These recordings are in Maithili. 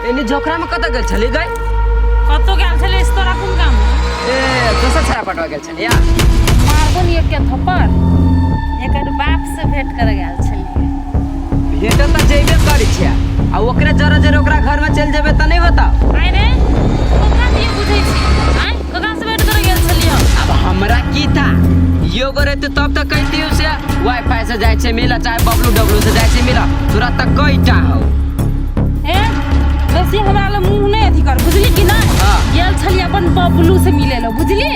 एनी झोकरा में कतऽ गेल छली गई? कतौ गेल छलै से तोरा कोन काम? ए दोसर छड़ा पटवा गेल छली या? मारबो नी एक के थप्पड़। एकर बाप से भेंट करे गेल छलियै। भेंट तऽ जेबे करै छियै आ ओकरे जरे जरे ओकरा घर में चलि जेबै तऽ नहि होता। आइ रे ककरा दिए बुझै छी? आइ ककरा से भेंट करे गेल छलियै? अब हमरा की था योगो रहते तब तक कहती से वाईफाई से जाइ छै मिला चाहे बबलू डबलू से जाइ छै मिला तोरा तऽ कईटा हौ। ए बेसी हमरा लग मुंह नहि अथी कर बुझली कि नहि? हाँ। गेल छलियै अपन बबलू से मिले लए बुझली?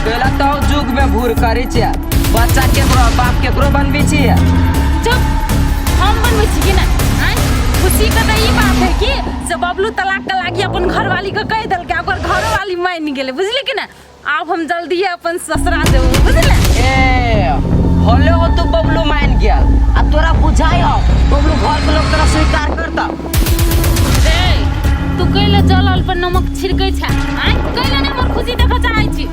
कहला तो जुग में भूर करै छियै बच्चा केकरो बाप केकरो बनबै छियै। चुप हम बनबै छी कि नहि? आँय खुशी के तऽ ई बात है कि से बबलू तलाक के लागी अपन घरवाली के कहि देलकै ओकर घरवाली मानि गेलै बुझली कि नहि? आब हम जल्दिए अपन ससुरा जेबै बुझले? ए होले हो तू बबलू मान गेल आ तोरा बुझाइ हो बबलू घर के लोग तोरा स्वीकार करता? रे तू कैले जलल पर नमक छिड़कै छै? आँय कैले नहि हमर खुशी देखऽ चाहै छी?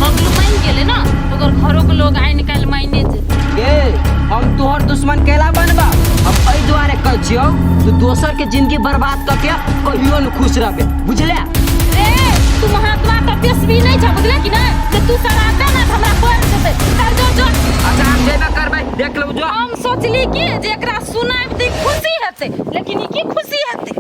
बबलू मानि गेलै ने ओकर घरो के लोग आइ निकालि मानि जेतै। गे हम तोहर दुश्मन कैला बनबा? हम एहि दुआरे कहै छियौ तू दोसर के जिंदगी बर्बाद कऽ के कहियो न खुश रहबे बुझले? रे तू महात्मा तपस्वी नहीं छ बुझले कि नहीं? जे तू सराते ना त हमरा पड़ जेतै। चल जो जो। अच्छा हम जेबे करबै देख लेब जो। हम सोचली कि जे एकरा सुनाबि त खुशी हेतै लेकिन ई की खुशी हेतै?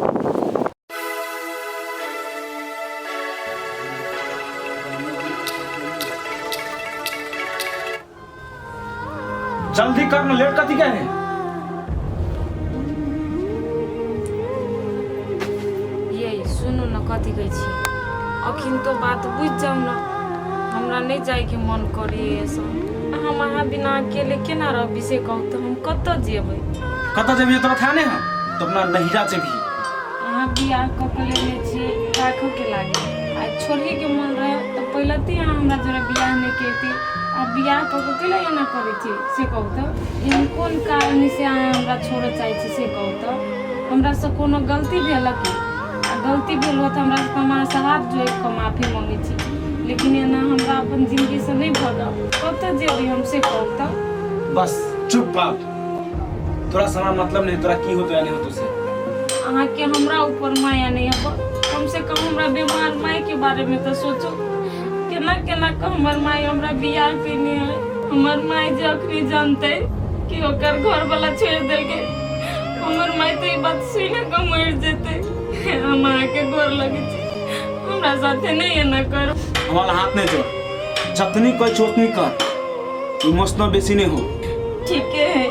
जल्दी कर ना लेट कथी के है? ये सुनू न कथी कहै छी अखन तो बात बुझि जाउ न हमरा नहि जाइके मन करैए सब। हम अहाँ बिना अकेले केना रहबी से कहू तऽ हम कतऽ जेबै? कतऽ जेबही तोरा था नहीं है तो अपना नहिरा जेबही। अहाँ बियाह कऽ के लेने छी राखऽके लागे आ छोड़ैके मन रहे तऽ पहिले तऽ अहाँ हमरा जोरे बियाह नहि करिती आ बियाह कऽ के कैला एना करै छी से कहू तऽ? एहन कोन कारण से अहाँ हमरा छोड़ऽ चाहै छी से कहू तऽ? हमरासँ कोनो गलती भेल की? आ गलती भेल हो तऽ हमरा हम अहाँसँ हाथ जोड़ि कऽ माफी मङ्गै छी लेकिन एना हमरा अपन जिन्दगीसँ नहि भगाउ। कतऽ जेबै हम से कहू तऽ? बस चुप बाप तोरा से हमरा मतलब नहीं तोरा की होतो या नहीं होतो से। अहाँके हमरा ऊपर माया नहीं है कम से कम हमरा बीमार माय के बारे में तो सोचो। केना केना के हमर माय हमरा बियाह केने है। हमर माय जे अखनी जानते कि ओकर घर वाला छोड़ देलकै हमर माय तो ई बात सुने के मर जेतै। हम अहाँके गोर लगै छी हमरा साथे नहीं एना करू। हमारा हाथ नहीं जोड़ जतनी कह छो उतनी कर इमोशनल बेसी नहीं हो। ठीके है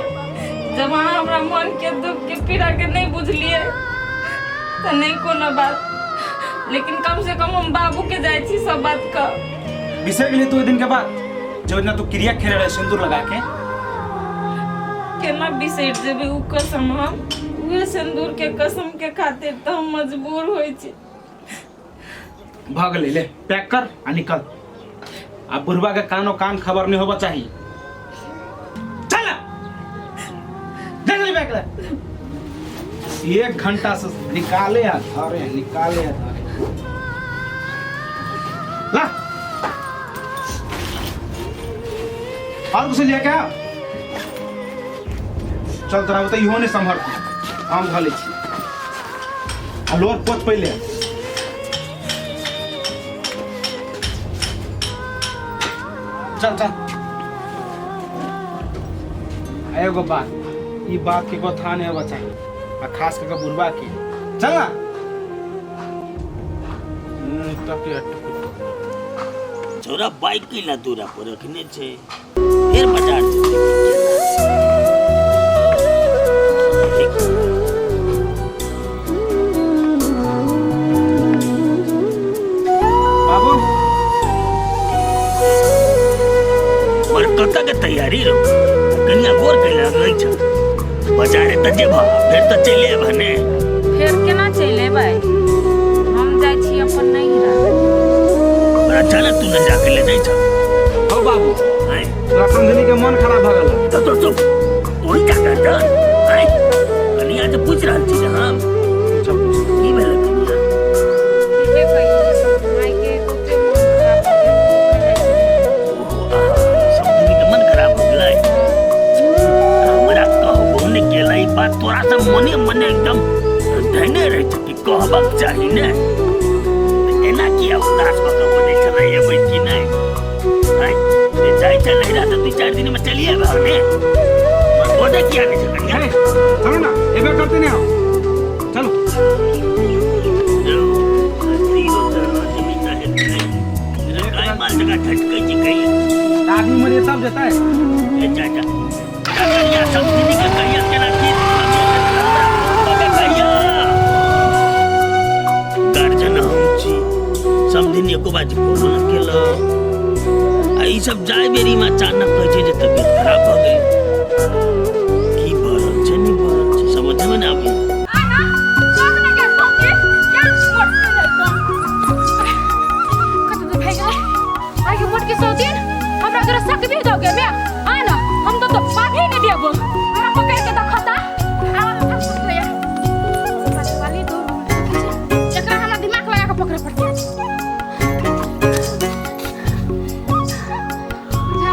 जब अहाँ हमरा मन के दुख के पीड़ा के नहीं बुझलिए तो नहीं कोनो बात लेकिन कम से कम हम बाबू के जाइ छी सब बात क। बिसर गेली तू ओहि दिन के बाद जो ना तू क्रिया खेले रहे सिंदूर लगा के? केना बिसरि जेबै उ कसम? हम उहे सिंदूर के कसम के खातिर तऽ हम मजबूर होइ छी। भऽ गेलै ले पैक कर आ निकल। आ बुढ़वा के कानो कान खबर नहीं होबा चाहिए। चल ले जल्दी बैग ले। एक घंटा से निकाले आ धरे निकाले आ धरे ला। और कुछ लिया क्या? चल तोरा तो इहो नहीं संभरतौ हम धऽ लै छी आ लोर पोत पहिले। चल चल आ एगो बात ई बात के को था नहीं होबा चाहिए आ खास करके बुढ़वा के। चल ना मुंह तक के अटक। छोरा बाइक की ना दूरा पर रखने छे फिर बाजार बाबू पर कतऽ के तैयारी रहो कनिया गोर के लगै छ बाजारे तऽ जेबह फेर तऽ चलि अयबह ने। फेर केना चलि अयबै? हम जाइ छी अपन नैहरा। पर अचानक तू नैहरा के ले जाइ छ? हौ बाबू आँय तोरा समझनी के मन खराब भऽ गेल। तो चुप तोही का करता आँय कनिया से पूछ रहल छी ने हम। की भेल कनिया? ठीके कहियो मायके बहुते मन खराब भऽ गेल। ओहो आहा समझनी के मन खराब हो गेलै। हमरा कहबो नहि केलै ई बात तोरा से मने मने एकदम धैने रहै छै कि कहबाक चाही ने। एना किया उदास भऽ कऽ बजै छलै, एबै कि नहि? आँय, से जाइ छै नैहरा तऽ 2-4 दिन मे चलिए एबै ने। बजै किया नहि छै कनिया? चलू ना, एबे करते नहीं आओ, चलो। आदमी मरे तब जेतै। ए चाचा, कनिया सब दीदी के कहिया केना की कहिया गार्जियन हम छी, सब दिन एको बाजी फोनो न केलक। आ ई सब जाय बेरी में अचानक कहै छै जे तबियत खराब भऽ गेल। की भऽ रहल छै, नहि भऽ रहल छै, समझमे नहि आबैया। हमरा तोरा शक भी दोगे बे? आ ना, हम तो पाभी नहीं देबो। हमरा पकड़ के देखता। वाली दो एकरा हमरा दिमाग लगा के पकड़े पड़ते।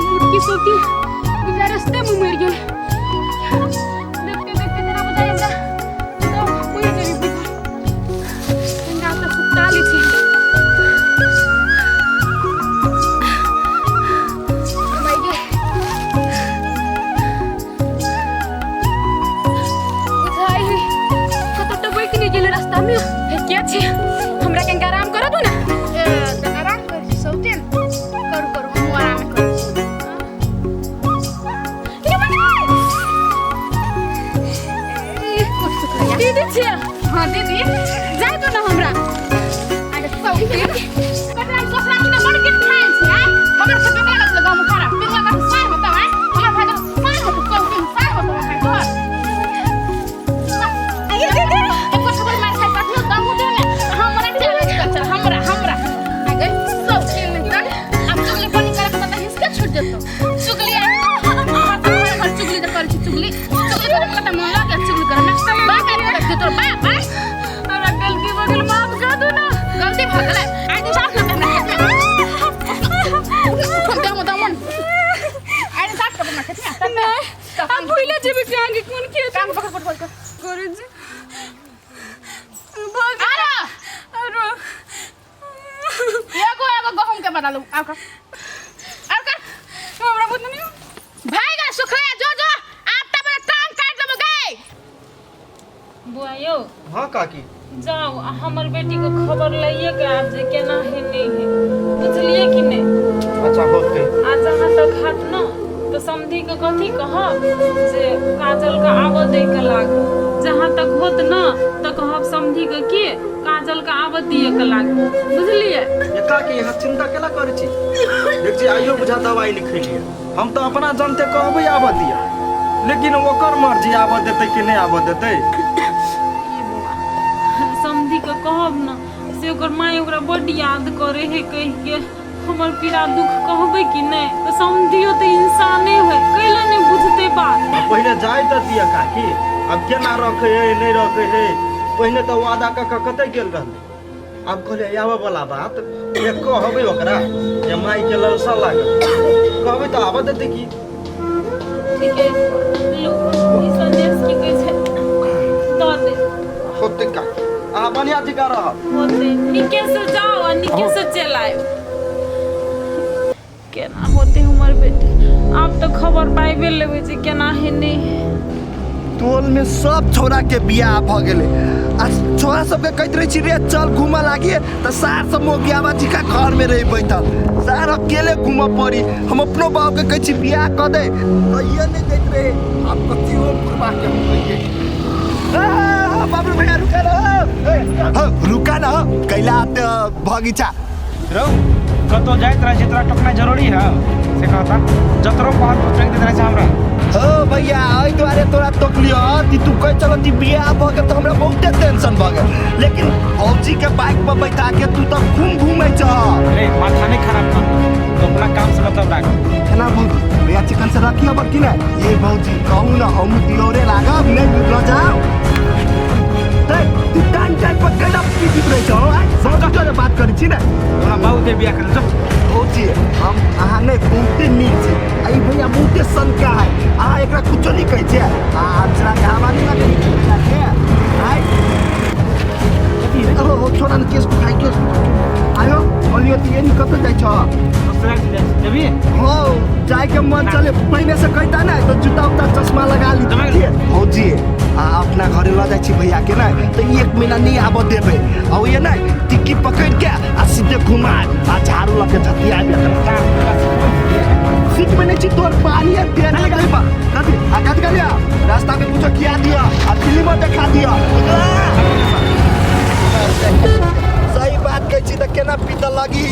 मुटकी सोती बुझा रास्ते में मर गेल। देखते देखते तेरा बुझाइ हमरा तो कोई जरी बुझा हमरा तो सुता ली छी। बुझाइ कतौ टबैक नहि गेलै रास्ता में। हे के छी, हमरा के आराम कर दू ना। ए तऽ आराम करै छी सौतेन, करू करू, हमहूँ आराम करै छी। दीदी छियै? हाँ दीदी। जाय दू ना हमरा। अरे सौतेन, कटरा ससुरा की तऽ बड़ गिट खायल छी। आय हमर से बेटा लगल गाँव में खराब पेंगला का सार होता है, हमर भाई तो सार होता, सौतेन सार होता है तोहर। आइए दीदी। एको खबर मार खाइ पाठियो दमु दे ने हमरा चले चल हमरा हमरा आ गई सौतेन। नहीं तऽ आब चुगली पानी करे के तऽ हिसके छूट जेतो। चुगली हर चुगली तऽ करै छी, चुगली चुगली करे के तऽ मन लागे चुगली करे में। बाप रे के तोर बाप आय हमरा गलती भऽ गेल, माफ कर दू ना। गलती भऽ गेलै। आइ दिन साफ करते हमरा खेत में उठो दमो दमन आइ दिन साफ करते हमरा खेत में। नहीं, हम भूले जेबै कि अहाँके कोन खेत। काम पकड़ पकड़ पकड़ करै छी भऽ गेल। आरो आरो एगो एगो गहूम के बदलू आउ कर आउ कर। हमरा बुझ नहीं भाई गए सुखले जो जो आप त बड़ा टांग काट देबो गए। बुआ यौ। हाँ काकी। जाओ आ हमर बेटी के खबर लइए के आब जे केना है नहीं है, बुझलिए कि नहीं? अच्छा होते। आ जहाँ तक हाथ न तो समधी के कथी कहब जे काजल के आबऽ दै के लाग। जहाँ तक होत न तो कहब समधी के कि काजल के आबऽ दिए के लाग, बुझलिए? ये काकी यहाँ चिंता केला करै छी? देख छी आइयो बुझा दवाई नहीं खैलिए। हम तो अपना जानते कहबै आबऽ दिया, लेकिन ओकर मर्जी आबऽ देतै कि नहीं आबऽ देतै। ये बौआ, समधी के कहब न से ओकर माय ओकरा बड्ड याद करे है कहि के हमर पीड़ा दुख कहबै कि नहीं? तो समधियो तो इंसाने है, कैला नहीं बुझते बात। पहले जाय तऽ दिया काकी, अब केना रखे है नहीं रखे है। पहले तो वादा कऽ कऽ कतऽ गेल रहलै, आब कहले आबऽ वाला बात एक कहबै ओकरा जे माय के ललसा लागल, कहबै तऽ आबऽ देतै की। ठीक है लू, ई संदेश की कहै छै दऽ दे। होतै काकी, अहाँ बढ़िया जकाँ रहब। होतै, नीके से जाओ आ नीके से चलि आयब। केना होतै हमर बेटी, आब तऽ खबर पाइबे लेबै जे केना है नहीं है। टोल में सब छोरा के बियाह भ गेलै आ छोरा सबके कहैत रहै छी रे चल घूमऽ लागिए तऽ सार सब मोगियाबा जी का घर में रही बैठल, सार अकेले घूमऽ पड़ी। हम अपनो बाप के कहै छी बियाह कऽ दे तऽ ये नहीं दैत रहे। आब कथी हो बुढ़बा के हम कहियै। बाबू भैया रुका ना, हाँ, रुका ना कैला बगीचा रौ कतौ जाइत रहै छै तोरा टोकनाइ जरूरी है से कहता, जतरो कहत तो टोकि दैत रहै छै हमरा। हो भैया एहि दुआरे तोरा टोकलियो कि तू कहै छल कि बियाह भऽ गेल तऽ हमरा बहुते टेंशन भऽ गेल, लेकिन भौजी के बाइक पर बैठा के तू तऽ खूब घूमै छह। रे माथा नहीं खराब कर, तो अपना काम से मतलब राख। केना भौजी भैया चिकन से रखियो बड़ कि नहीं? ये भौजी कहू ना हम दियोरे लागब नहीं बुझलो जाओ। तू टाइम टाइम पर केना पीटित रहै छहो? आँय सब तोरे बात करै छी ने। तोरा बाबू के बियाह कर जो। भौजी हम अहाँ नहीं बहुते नीक छी आ ई भैया बहुते सनका है, अहाँ एकरा कुछो नहीं कहै छियै। आ जरा के हवा नहीं लगे भैया के। आँय ओ छोड़ा ने केस खाइ केस आयो कहलियो त ये कतऽ जाइ छ? ससुराल से जाइ छी, जेबही? हाँ, जाय के मन चले पहिने से कहता ना तो जूता उता चश्मा लगा ली। भौजी आ अपना घरे ल जाइ छी भैया के ना तो एक महीना नहीं आबऽ देबै आ ये ना टिक्की पकड़ के आ सीधे घुमा आ झाड़ू लऽ के झतिया सीख में नहीं छी तोर पानी आ तेल लगा बा कथी आ कथी कहलिया रास्ता में कुछो खिया दिया आ फिल्म देखा दिया। सही बात कहै छी तऽ केना पीतल लगी।